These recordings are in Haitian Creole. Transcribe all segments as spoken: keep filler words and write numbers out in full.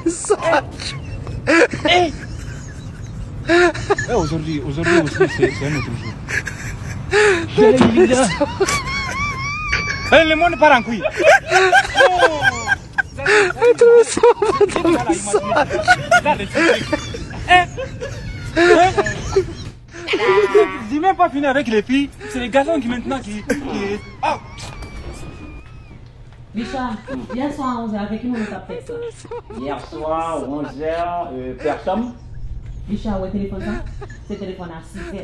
Saj. Eh, aujourd'hui, aujourd'hui aussi, c'est, c'est un autre jour. Jè li la. Eh, le monde part en couille. Oh. Gade, gade, gade. Eh. Eh. Di men pa fini avec les filles, c'est les garçons qui maintenant qui, qui, oh. Bicha, yè swa a onzè, avèk ki moun ou t ap tèks la? Yè swa, onzè, euh, pèsonn. Bicha, ou wè telefòn sa? Se telefòn a sizè.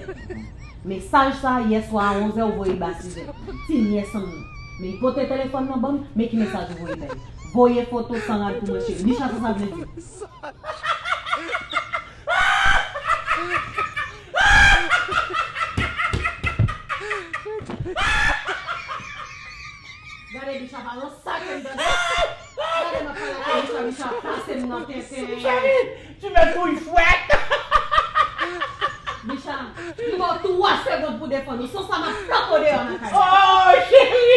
Mesaj sa, yè swa a onzè, ou voye ba sizè. Ti nyès an m nan. Men li pote telefòn nan ban m, men ki mesaj ou voye ba l. Voye foto san rad pou mwen, cheri. Bicha, sa sa vle di? Gade, bicha pa nan sa ke m tande. Gade, m ap pale ak bicha, bicha pase m nan tenten. Cheri, tu me touilles fwèt. Bicha, li ba w twa segonn pou defann ou. San sa, m ap flanke w deyò nan kay la. Oh, cheri,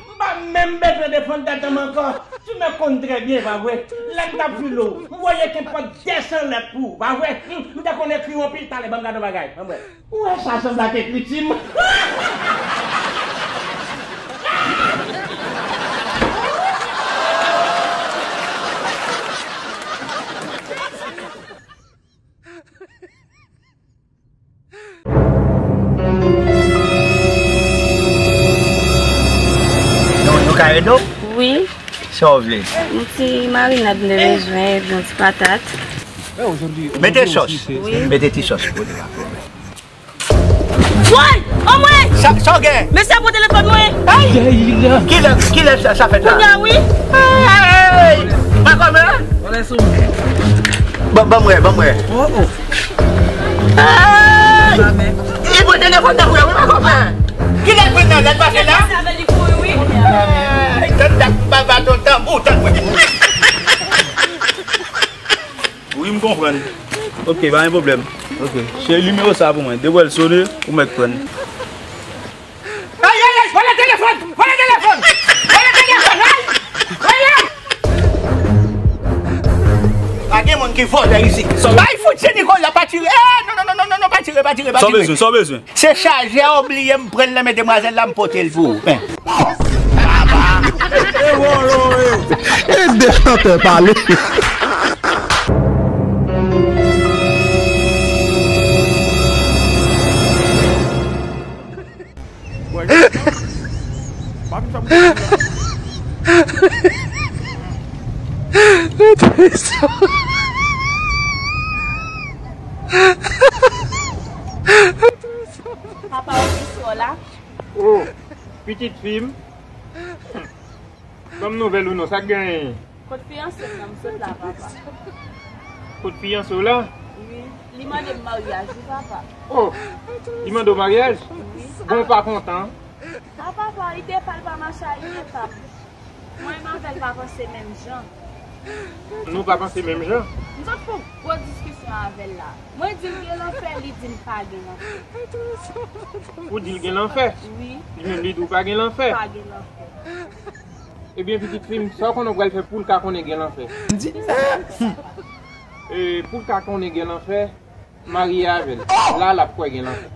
m pa menm bezwen defann tèt mwen ankò. Tu me connais très bien, pa vre? Lè m t ap file w, m voye kenpòt de san lèt pou ou, pa vre? Hmm, m te konn ekri w anpil. Talè, ban m gade yon bagay, ban m wè. Ou wè sa sanble ak ekriti m? Nou, nou ka ede w? Wi. Sa w vle? Yon ti marinad m te bezwen, epi yon ti patat. Mete sòs. Wi. Mete ti sòs pou li la. Woy! Anmwe! Sa, sa w gen? Mesye pran telefòn mwen! Ay! Kilè, kilè sa, sa fèt la? Kounye a, wi! Hey! Mwen kòman? Ban, ban mwen, ban mwen. Oh, oh. Hey! Li pran telefòn nan, wi, mwen kòman? Kilè pran nan, lè l pase la? Sa vle di kouri, wi. Hey! Tann dat baba ton tanbou, tann mwen. Wi, m konprann. Ok, pa gen pwoblèm. Ok. Se nimewo sa pou mwen. Depi w wè l sone, ou mèt pran. Ay, ay, ay, vòlè telefòn! Vòlè telefòn! Vòlè telefòn! Ay! Ay, ay! Pa gen moun ki vòlè isit. Bay fout se Nicolas, pa tire. Eh, non, non, non, pa tire, pa tire, pa tire. Sa w bezwen, sa w bezwen? Se chajè a w bliye m pran l nan men demwazèl la, m pote l pou ou. Men. E de chantè pale. Papa, ou ki sou la? Oh, pitit fi m. Ban m nouvèl ou non, sa k genyen? Kot fiyanse m nan, m sot la, papa. Kot fiyanse w la? Wi, li mande m maryaj, wi, papa. Oh, li mande w maryaj? Wi. Bon, w pa kontan? A, papa, li te pa, l pa mache a, li te pa. Mwen, m avè l pa panse menm jan. Nou pa panse menm jan? M sot fè yon gwo diskisyon avè l la. Mwen di l gen lanfè, li di m pa gen lanfè. Ou di l gen lanfè? Wi. Li menm li di w pa gen lanfè? Pa gen lanfè. Ebyen, pitit fi m, sa w konnen w pral fè pou l ka konnen gen lanfè? E, pou l ka konnen gen lanfè, marye avè l. La, l ap kwè gen lanfè.